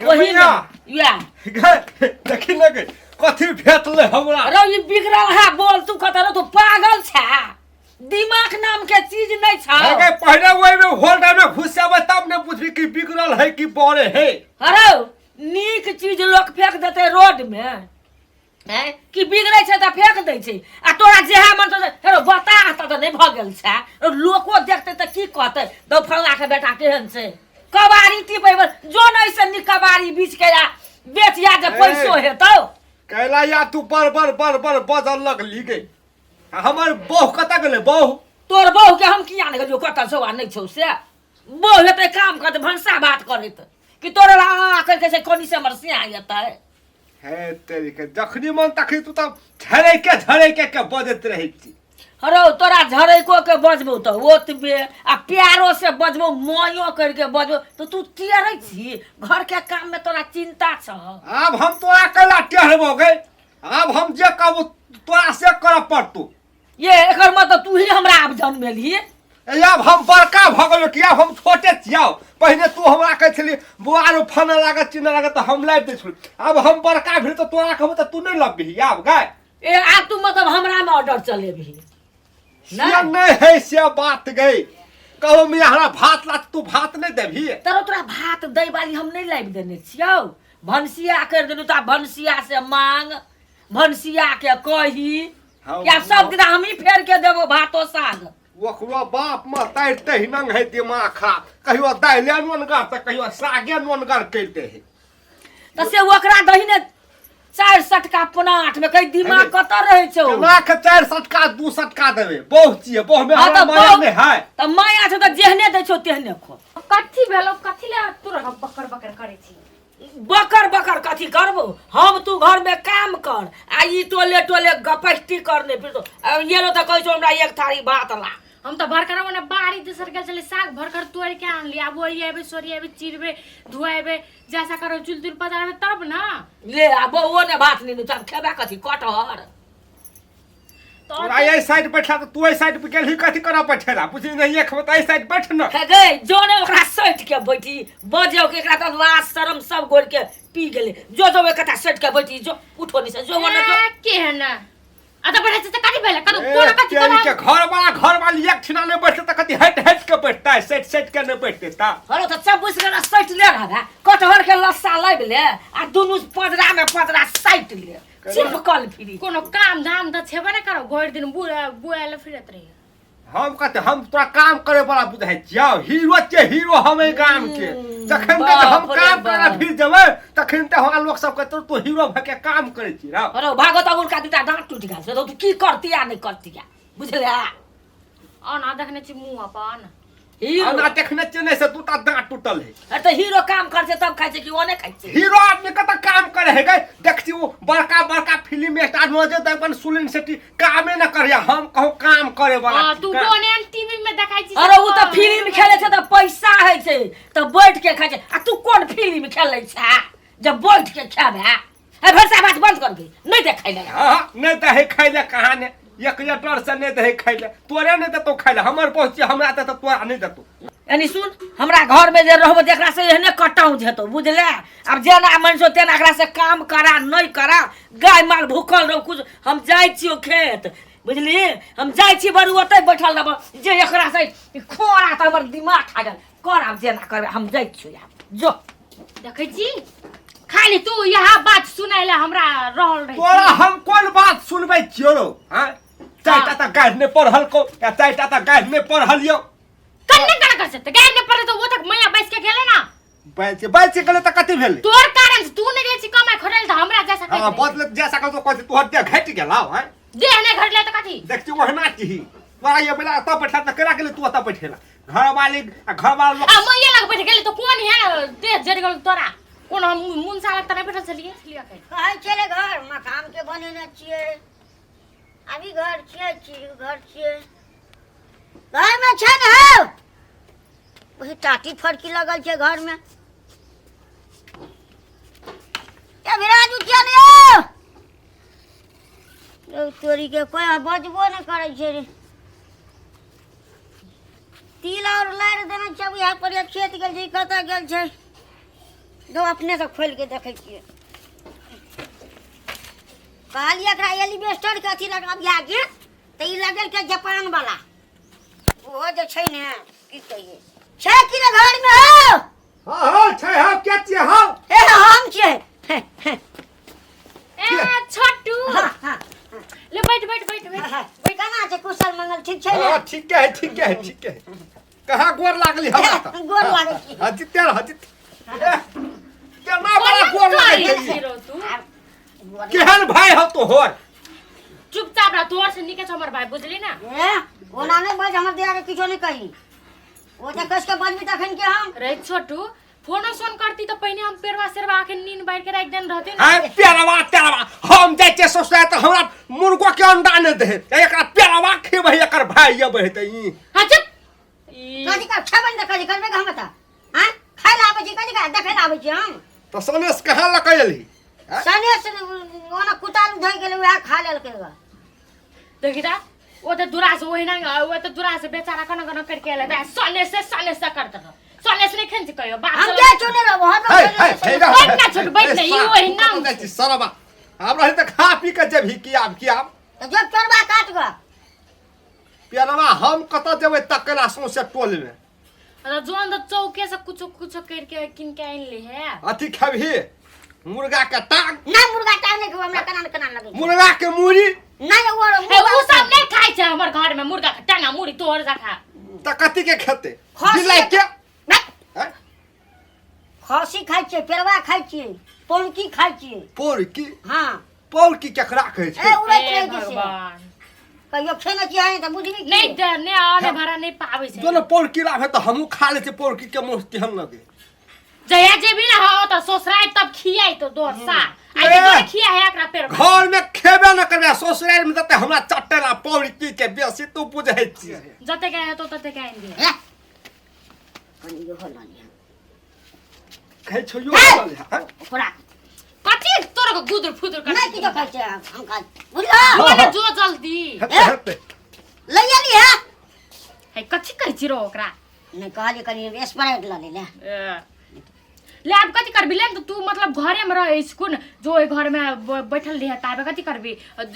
ओही कमैया। ने या गै, देखी ने गै कथी भेटलै हमरा। रौ ई बिगड़ल है बोल, तू कतऽ रौ? तू पागल छा, दिमाग नाम के चीज नहीं छा। अरे पहले ओहि में होल्डर में घुसेबै तब ने बुझबी कि बिगड़ल है कि बड़े है। अरे नीक चीज लोक फेंक देते रोड में हैं कि बिगड़ै छै तऽ फेंक दै छै, आ तोरा जेहा मन तोरा हेरो बता तऽ नहि भऽ गेल छै। लोको देखतै तऽ की कहतै, दौ फल्लाँ के बेटा केहन छै, कबाड़ी टिपेबै जो नहि से नीक कबाड़ी बीच के आ बेच या जे पैसो हेतौ। कैला या तू बड़ बड़ बड़ बड़ बजल लगली गे। आ हमर बहु कतऽ गेलै बहु? तोर बहु के हम किया नहि गेलियौ, कतऽ छौ आ नहि छौ से। बहु हेतै काम करतै भनसा भात करैत कि तोरे ला आ करके से कोनी से हमर सिया एतै। हे तेरी के, जखनी मन तखनी तू तऽ झरे के के बजैत रहै छी। हरौ तोरा झरैको के बजबौ तऽ ओतबे, आ प्यारो से बजबौ मायो करके बजबौ तऽ तू टेरै छी, घर के काम में तोरा चिंता छौ। आब हम तोरा कैला टेहरबौ गे, आब हम जे कहबौ तोरा से करऽ पड़तौ। ये एकर मतलब तू ही हमरा आब जन्मेलही। ए आब हम बड़का भऽ गेलहुँ कि आब हम छोटे छियौ? पहिने तू हमरा कहै छली बौआ रो फना लागत चिन्ह लागत तऽ हम लाबि दै छलहुँ, आब हम बड़का भेल तऽ तोरा कहबौ तऽ तू नहि लबबिही आब गाय। ए आब तू मतलब हमरा में ऑर्डर चलेबही? से नहि है से बात गई, कहू मियाँ हमरा भात ला, तू भात नहि देबही? तोरा तोरा भात दै वाली हम नहि लाबि देने छियौ, भनसिया करि देलहुँ तऽ आब भनसिया से मांग, भनसिया के कही या सब दिन हमही फेर के देबो भातो साग। ओकरो बाप महतारि तहिनंग है दिमाग खराब, कहियो दाइले नोनगर तऽ कहियो सागे नोनगर करि दे है। तऽ से ओकरा दही ने 4 सटका 7:45 में कहीं दिमाग कतऽ रहै छौ? केना के 4 सटका 2 सटका देबै, बहु छियै, बहु में हाँ, हमरा तऽ माया बहु- नहि है। तऽ माया छौ तऽ जेहने दै छौ तेहने खो। कथी भेलो, कथी ले तोरा बकर बकर करै छी? बकर बकर कथी करबो हम, तू घर में काम कर आ ई टोले टोले गपस्ती करने फिर तो ये लो तऽ कहै छौ हमरा एक थारी भात ला। हम तऽ भरकर मने बाड़ी दोसर गेल छलै, साग भरकर तोड़ के आनली, आब ओरिएबै सोरिएबै चिरबै धोएबै जैसा करो चुल तुल पजारबै तब ना। ले आ बौओ ने भात नहीं तब खेबा कथी कटहर? तोरा एहि साइड बैठला तऽ तू एहि साइड पे गेलही कथी करऽ बैठेला? बुझली नहीं एक तऽ एहि साइड बैठ न। हे गई जो ने ओकरा सटि के बैठी बजौ के एकरा तऽ लाज शरम सब गोर के पी गेलै, जो जो एकटा सटि के बैठी जो उठो नहीं से जो ने जो। ए, केहन आ तऽ बैठे छै तऽ कथी भेलै कतौ ए, कोनो कथी तेरी कोनो के घर वाला घर वाली एक ठिना नहीं बैठते तऽ कथी हट हट के बैठता है, सटि सटि के नहीं बैठते ता। हरो तऽ सब बुझि के सटि ले रहा कटहर के लस्सा लाबि ले आ दुनू पजरा में पजरा सटि ले चिपकल फिरी। कोनो काम धाम तऽ छेबे नहि करो, भरि दिन बुआ बुआ ले फिरत रही। हम कहते हम तोरा काम करे वाला बुझाइ छियौ, हीरो छियै हीरो हम एहि गाम के। जखन तक हम बाप रे काम करे बाप। फिर जेबै तखन तऽ हमरा लोक सब कहतौ तू हीरो भऽ के काम करै छी रौ। अरे भागो तऽ उनका दूटा दाँत टूटि गेल छै, तू की करती आ नहि करती आ बुझले? ओना देखने छी मुँह अपन हीरो ओना देखने छियै नहि से दूटा दाँत टूटल है। अरे तऽ हीरो काम कर छै तब खाइ छै कि ओ नहि खाइ छै? हीरो आदमी कतऽ काम करे है गए, देख छी ओ बड़का बड़का फिल्म स्टार हो जे अपन सुनील शेट्टी कामे न करे, हम कहू काम करे वाला हाँ, छी, तू काम। कोन एहन टीवी में देखाइ छी? अरे ओ तऽ फिल्म खेलै छै तऽ पैसा होइ छै तऽ बैठ के खाइ छै, आ तू कोन फिल्म खेलै छै जब बैठ के खेबै? ए भरसा बात बंद कर दे, नहीं दे खाइ ले। हाँ, नहीं दे खाइ ले, कहाँ ने एक डर से नहीं दे खाइ ले, तोरे नहीं देतो खाइ ले, हमर पहुँची हमरा देतो तोरा नहीं देतो। यानी सुन हमरा घर में जे रहबो जेकरा से एहने कटाउ जेतो बुझले, अब जेना मन छौ तेना एकरा से काम करा नहीं करा, गाय माल भूखल रहो कुछ, हम जाइ छियो खेत बुझली, हम जाइ छी बरू ओतै बैठल रहब जे एकरा से खोरा तऽ हमर दिमाग खा गेल, कर आब जेना करबै हम जाइ छियो आब जो। देखै छी खाली तू यह बात सुनाइ ले हमरा रहल रही। तोरा हम कोन बात सुनबै छियो रौ? हाँ चारिटा तऽ गाढ़ नहि पढ़ल को या चारिटा तऽ गाढ़ नहि पढ़ल यौ। कन्ने कना कर सकते गाय ने पढ़े तो वो तक मैया बैस के गेले ना। बैस बैस के गेले तऽ कथी भेलै? तोर कारण से तू नहीं गेल छी कमाई खड़ल तऽ हमरा जा सकै। हाँ बदले जा सकल तो कथी तोहर देह घटि गेलौ? हैं देह नहीं घटले तऽ कथी? देख छी ओहना छी तोरा ये बेला एतऽ बैठला तऽ केना गेलै तू एतऽ बैठेला घर वाली आ घर वाला लोग आ मैया लग बैठ गेली तऽ कोन है देह जरि गेल तोरा? कोन हम मुनसा लग तऽ नहीं बैठल छलियै छलियै अखन। कहै छलै घर मकान के बनेने छियै, अभी घर छियै चिड़ू घर छियै, घरमे छै ने हौ वही टाटी फड़की लगल छै घरमे। ए विराज उठिया ने यौ, यौ तोरी के कोई बजबो नहि करै छै रे। तिल और लारि देने छै, यहाँ पर खेत गेल छै, कतऽ गेल छै दो अपने से खोलि के देखै छियै। कहलियै एकरा एलिवेस्टर के अथी लगाबिया गे, तऽ ई लगेलकै जापान वाला। ओहो जे छै ने, की कहियै छै कि ने घरमे हौ? हाँ हाँ छै। हाँ, के छियै? हाँ। हे, हम छियै। ए छोटू। हाँ हाँ। ले बैठ बैठ बैठ बैठ। हाँ, केना छै? कुशल मंगल ठीक छै ने? हाँ, ठीक है, ठीक है, ठीक है। कहाँ गोर लागली हमरा तऽ? गोर लागै छी। हाँ, जिते रह, जिते। ए, केना बड़ा गोर लागै करै छै छी रौ तू? आब गोर। केहन भाई हौ तोहर? चुपचाप रह, तोहर से नीके छौ हमर भाई, बुझली ना? ए, ओना नहि बाज, हमर दिया के किछो नहि कही। ओ जे कस के बजबी तखन के हम रे छोटू, फोनो सोन करती तऽ पहिने हम पेरवा सेरवा के नींद बाढ़ के राखि देने रहती ना। आय पेरवा तेरवा, हम जाइ छियै ससुराल तऽ हमरा मुर्गो के अंडा नहि दे। एकरा पेरवा खेबै, एकर भाई अबै है तऽ ई। हाँ चुप ई। कथी कर खेबै ने तऽ कथी करबै हम तऽ? आँय, खाय लए आबै छी कथी का देखै लए आबै छी हम? तऽ सनेस कहाँ लऽ कऽ एलही? सनेस ओना कुतालू धोइ गेलै, उएह खा लेलकै ग। देखी ता, ओ तऽ दूरा से ओहिना, ओ तऽ दूरा से बेचारा कना कना करके एलै तऽ सने से सने से करत रह। सने से नहीं खेन छै कहियो बाप। हम के चुने रहबो हम? हे हे हे। बैठ ना छोटू, बैठ ना, ई ओहिना जाइ छी सरबा। आब रही तऽ खा पी कऽ जेबही की आब? की आब? तऽ जो चोरबा काट ग। पेरवा हम कतऽ जेबै तकला सौंसे टोलमे? अरे जोन तऽ चौके से कुछो कुछो करके किन के आनि ले है। अथी खेबही, मुर्गा के टांग? नहि, मुर्गा टांग नहि खेबै, हमरा केना ने केना लगै छै। मुर्गा के मूड़ी? नहि, ओ हे, उ सब नहीं खाइ छै हमर घर में मुर्गा के टांगा मुड़ी तोहर जखा। तऽ कथी के खेतै? खस्सी। बिलाइ के? नहि। हैं? खस्सी खाइ छियै, पेड़वा खाइ छियै, पौनकी खाइ छियै। पौरकी? हँ। पौरकी केकरा कहै ए छै? उड़ैत हे रहै छै से। भगवान। कहियो खेने छियै अहीं तऽ बुझबी की? नहीं दे, नहीं आने भाड़ा नहीं पाबै छै। जो ने पौरकी लाभे तऽ हमहूँ खा लै छियै। पौरकी के मोह केहन लगे? जहिया जेबी ना हो तऽ ससुराल तब खियाई तो दोर सा ए। आई तोरे खिया है एकरा पेड़। घर में खेबे न करबे, ससुराल में देते हमरा चटेला पौरकी के। बेसी तू बुझै छियै। जते के हेतौ तते के आनि दिहे। हे, कनि इहो लऽ लिहऽ। कहै छौ यो। हे! हैं? ओकरा कथी तोर के गुदर फुदर कर? नहि किछो खाइ छै हम खाइ, बुझलहो? जो ने जो जल्दी। हेतै हेतै। लऽ एली हे। है, कथी कहै छी रो ओकरा? नहि कहलियै, कनि स्प्राइट लऽ ले ले। ए, ले आब कथी करबी? ले ने तऽ तू मतलब घरे में रह स्कूल जो ओहि घर में बैठल रहे, ताबे कथी करबी?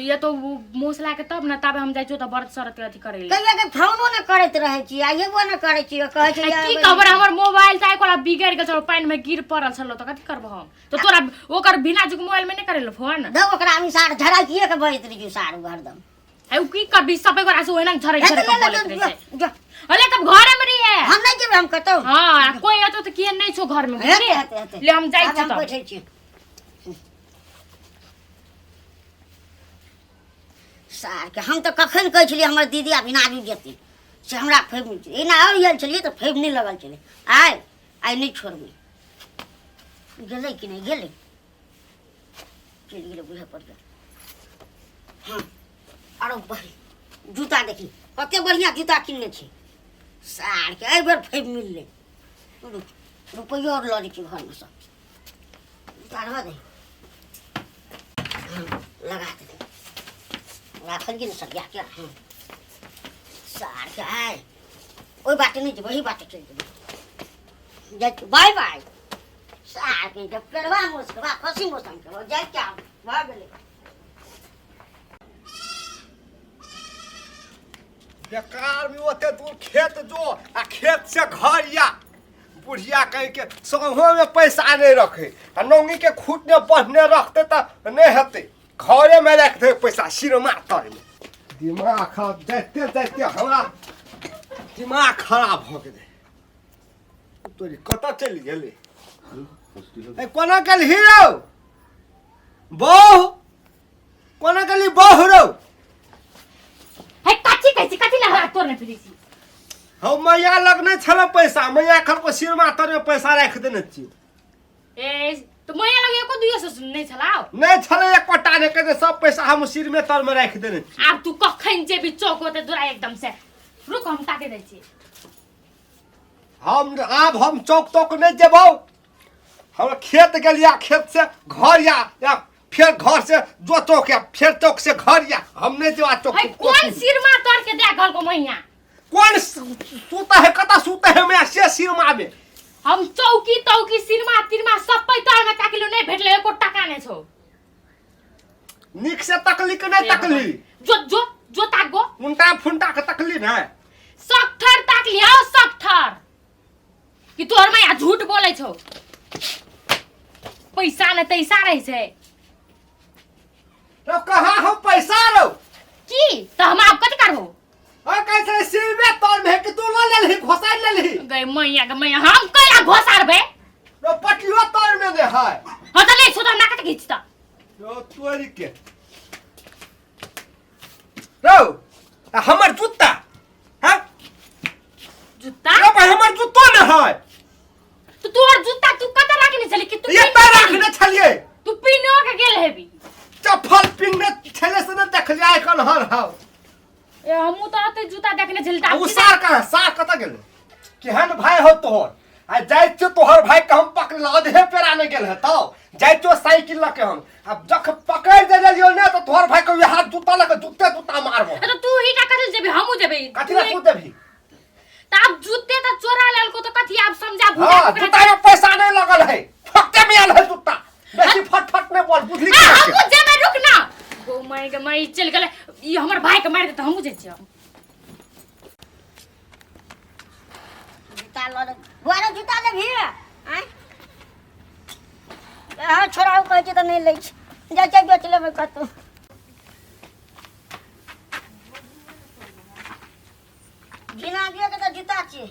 ये तो मोस ला के तब ने, ताबे हम जाइ छियौ तऽ व्रत सरत के अथी करै ले। कहिया के फोनो नहि करैत रहै छी, आइएबो नहि करै छी, कहै छै। आ की खबर, हमर मोबाइल तऽ आइ बिगड़ि गेल छलो, पानि में गिर पड़ल छलो, तऽ कथी करबो हम? तऽ तोरा ओकर बिना जुग मोबाइल में नहि करेलो फोन। दौ ओकरा हम सार झड़किए के बजैत रहै छी सार हरदम। आ उ की करबी? सब गोरा से ओहिना झड़ै हे झड़ै तऽ के ले ले, बोलैत रहै छै। जो, जो। अरे तब घरे में रहिए। हम नहि जेबै, हम कतौ। हाँ, आ कोइ एतो तऽ किए नहि छौ घर में? हेतै बुझलियै? हेतै हेतै। ले हम जाइ आब छी हम तब। बैठै छी। सारके हम तऽ कखन कहै छलियै हमर दीदी आब इनाजू जेतै से हमरा फेब नहि छै। एना आओर गेल छलियै तऽ फेब नहि लगल छलै। आइ आइ नहि छोड़बै। गेलै कि नहि गेलै? चलि गेलै बुझै पड़तै। हँ, आरो बढ़ जूता देखी, कते बढ़िआँ जूता किनने छै सारके। एहि बेर फेब मिललै। रुपैयो आओर लऽ लै छी घरमे सँ। जूता रह दे। हाँ, लगा दे, राखल ने सरिया के। हाँ सारके आइ ओहि बाटे नहि जेबै, ओहि बाटे चलि जेबै। जाइ छी, बाय बाय। सारके जब पेड़वा मोसकबा खसी मौसम के जाइ के आब भऽ गेलै। बेकार में ओते दूर खेत जो आ खेत से घर या। बुढ़िया कह के सौहो में पैसा नहीं रखे आ नौनी के खूट ने बन्हने रखते तऽ नहीं हेतै, घरे में राख दे पैसा सिरमा तर में। दिमाग खराब, जाइते जाइते हमरा दिमाग खराब भऽ गेलै। तोरी कतऽ चलि गेलै? ए, कोना गेलही रौ बहू? कोना गेली बहू रौ? हे, कथी कहै छी? कथी लए तोर नहि फिरै छी? हम मैया लग नहि छल पैसा, मैया एखन सिरमा तर में पैसा राखि देने छियै। ए, तऽ मैया लग एको दुइयो सौ नहि छलाउ? नहि छलै एकोटा नहि। कहै सब पैसा हम सिरमे तर में राखि देने छियै। आब तू कखन जेबी चौक ओते दूरा? एकदम से रुक, हम ताके दै छी। हम आब हम चौक तौक नहि जेबौ। हम खेत गेलिया, खेत से घर या, या फेर घर से जो चौक या फेर चौक से घर या। हम नहीं जेबा चौक। है, कोन सिरमा तोड़ के दे गल को मैया? कौन सुता है, कता सुता है मैं से सिरमा में? हम चौकी तौकी सिनेमा तिनमा सबै तरमा ताकिलो नहीं भेटले एको टका नहीं छौ। नीक से तकली कि नहीं तकली? जो जो जो ताकबो। उनटा फुनटा के तकली ना। सकठर ताकली आओ सकठर कि तोहर माया झूठ बोलै छौ। पैसा न तैसा रहै छै। तो कहाँ हम पैसा रो? की त हम आब कथि करबो? और कैसे सिरबे तोर में कि तू ल लेलही घोसाइ लेलही? गई मैया के मैया हम कैला घोसारबे? रो पटियो तोर में ने है। हाँ त ले छौ त हमरा कते घिच त। रो तोरी के रो आ हमर जूता हां जुत्ता? रो भाई हमर जूतो ने है। तो तोहर जुत्ता तू कत राखने छली कि तू ये पिन्ह त के राखने छलिए। तू पिन्हो के गेल हेबी। चप्पल पिन्हने छले से ने देखलिए एखन हर हौ। ए हमहू त अते जुत्ता देखने छली त उ सार कहाँ सार कतऽ गेलै? केहन भाई हो तोहर? आ जाइ छियौ तोहर भाई के हम पकड़ ल अधे पेरा नहि गेल हेतौ। जाइ छियौ साइकिल लऽ के हम आब जख पकड़ दे लेलियौ ने तऽ तोहर भाई के वएह जूता लऽ के जूते जूता मारबो। त तू ही का कथि जेबी हमहू जेबी। कथी लए तू देबही? त आब जूते त चोरा लेलको त कथी आब समझा बुझा हाँ के जूता में पैसा नहीं लगल है फटते में आयल है जूता। बेसी फट फट नहीं बोल बुझली आ हमहू जेबै रुक ना। गो my गे माई चल गेलै ई हमर भाई के मारि देतै हमहू जाइ छियै। जूता लऽ ले बुआ रे जूता लेबही? आँय हाँ छोड़ाउ कहै छै तऽ नहि लै छै जाइ छै बेच लेबै कतहु। बिना दियके तऽ जूता छियै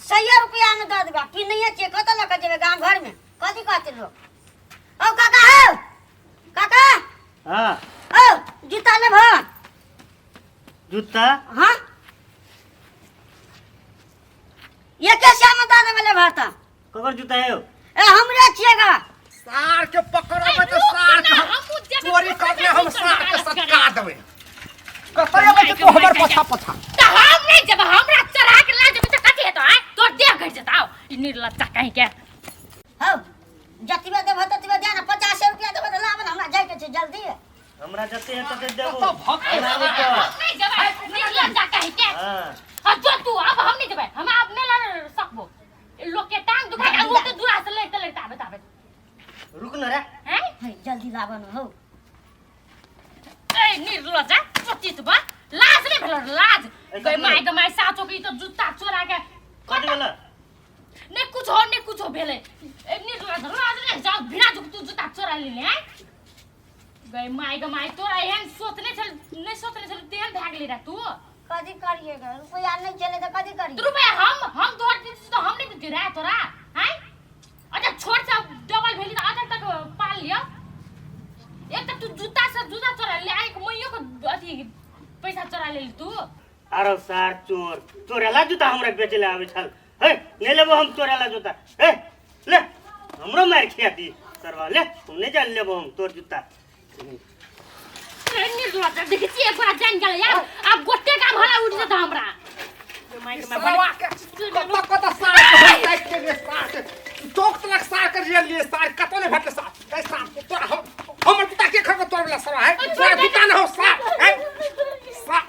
सए रुपैआमे दऽ देबै पिन्हैए छियै कतऽ लऽ कऽ जेबै गाम घरमे कथी कहतै लोक? औ काका हौ काका। हाँ। औ जूता लेबह? जूता? हाँ एके सए में दऽ देबै लेबह तऽ। ककर जूता है? ए हमरे छियै गा। सार के पकड़बै तऽ सार के हम चोरी करने हम सार के सटका देबै। कतऽ अबै छै तू हमर पछा पछा? त हम नहीं जेबै हमरा चढ़ा के ला जेबै त कथी हेतौ? आँय तोर देह घटि जेतौ ई निर्लज्जा कहीं के। हौ जतबे देबह ततबे दे ने 50 रुपया देबह तऽ लाब ने हमरा जाइके छै जल्दी। हमरा जते है तते देबो। कतऽ भक्त हमरा हम नहि कहऽ। नहीं जेबै निर्लज्जा कहीं के। हाँ। हाँ जो तू अब हम नहीं जेबै हम आब नहीं लड़ सकबो। लोग के टांग दुखा के ओते दूरा से लड़ते लड़ते आबे आबे। रुक न रे। हैं है जल्दी लाब ने हौ। ए निर्लज्जा पतित बा लाज नहीं भेल लाज। ए, गई कथी my गे my साचो के ई तो जूता चोरा के कथी भेल? नहीं कुछ हो नहीं कुछ हो भेले। ए निर्लज्जा लाज नहीं जाओ भिड़ा जो तू जूता चोरा लेले हैं। गई my गे my तोरा एहन सोचने छल नहीं सोचने छल तेहन भए गेली रे तू। कथी करिए गे रुपया नहीं चले तऽ कथी करिए? रुपया हम तोहर दिस तो हम नहीं दिते रे तोरा हैं। अच्छा छोड़ से डबल भेली त अझ तक पाल लियो। एक त तू जूता से जूता चोरा ले एक मैयो के अथी पैसा चोरा लेली तू। अरे सार चोर चोरेला जूता हमरा बेचे ले आबै छल। हे नहीं लेबो हम चोरेला जूता। हे ले हमरो मार खिया दी सरवा ले हम नहीं जान लेबो हम तोर जूता। निर्लज्जा देखै छियै एक गोरा जान गेलै यार आब गोटे काम हला उठि जेतै हमरा। साला के कतऽ कतऽ सार के हम ताकि के लिए सार के चौक तलक सार के लिए लिए सार कतऽ नहि भेटलै सार। ए सार तोरा हम हमर जूता के खरबो तोर वाला सार है तोरा जूता न हो सार है सार।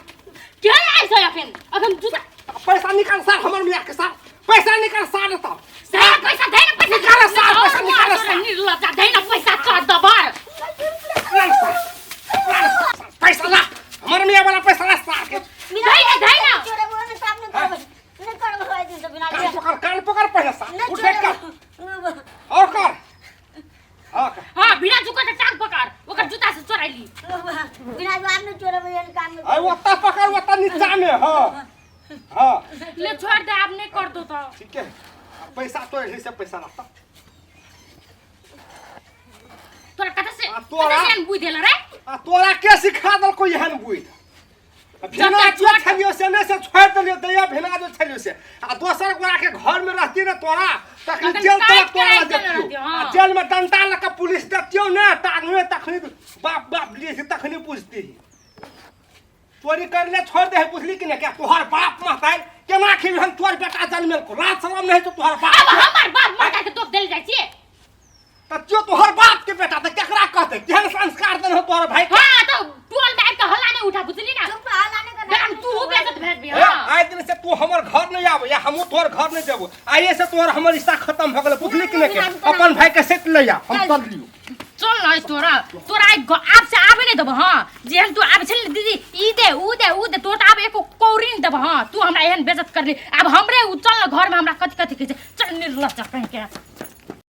के आइ छै अखन अखन जूता पैसा निकाल सार हमर मियाँ के सार पैसा निकाल सार त सार पैसा दे न पैसा निकाल सार पैसा निकाल सार। निर्लज्जा दे न पैसा कर दबर। पैसा ला हमर मियाँ वाला पैसा ला सार के। दे न दे न। चोरेबो ने साहब नहीं करबो नहीं करबो आइ दिन से बिना कान पकड़ कान पकड़ पहले सार नहीं उठ बैठ कर चोरेबो। और कर हाँ कर। हां बिना जुका के टांग पकड़ ओकर जूता से चोराइली। बिना जवाब नहीं चोरेबो एहन काम नहीं अरे ओत्ता पकड़ ओत्ता नीचा में हाँ हाँ ले छोड़ दे अब नहीं कर दो तो ठीक है पैसा तो यही से पैसा लाता। तोरा कत से आ तोरा? कत से एहन बुद्धि देल रे? आ तोरा के सिखा देलको एहन बुद्धि? भेना जतऽ जो छोड़- छलियो से नहि से छोड़ि देलियो दैया भेना जो छलियो से आ दोसर गोरा के घर में रहती ने तोरा तखनी तखन जेल काटि तलक के तोरा राखि देने देतियो। रहतियो, हाँ। आ जेल में डंडा लऽ के पुलिस देतियो ने तखनी तखनी बाप बाप लिए से तखनी पूछती। चोरी कर ले छोड़ दे बुझली कि नहीं? क्या तोहर बाप महताई केना खेबी हम तोहर बेटा जन्मेल को लाज शरम नहीं तो तोहर बाप अब हमर बाप माता के दोष देल जाइ छियै। त जो तोहर बाप के बेटा त केकरा कहते? केहन संस्कार देन हो तोहर भाई के? हां त टोल में आबि के हल्ला नहीं उठा बुझली ना। चुप रह, हल्ला नहीं करना। बेटा तू बेइज्जत भेज भी। ए, हां आइ दिन से तू हमर घर नहीं आबो या हमहू तोहर घर नहीं जेबो। आइए से तोहर हमर रिश्ता खत्म हो गेल, बुझली कि नहीं? अपन भाई के सेट ले आ, हम कर लियो। चल न तोरा तोरा आइ आब से आबे नहीं देबो। हाँ, जेहन तू आबे छल दीदी ई दे ऊ दे ऊ दे, तोर त आब एको कौड़ी नहीं देबो। हाँ, तू हमरा एहन बेइज्जत करली, आब हमरे ऊ चल न घर में हमरा कथि कथि कहै छै। चल निर्लज्ज कहीं के।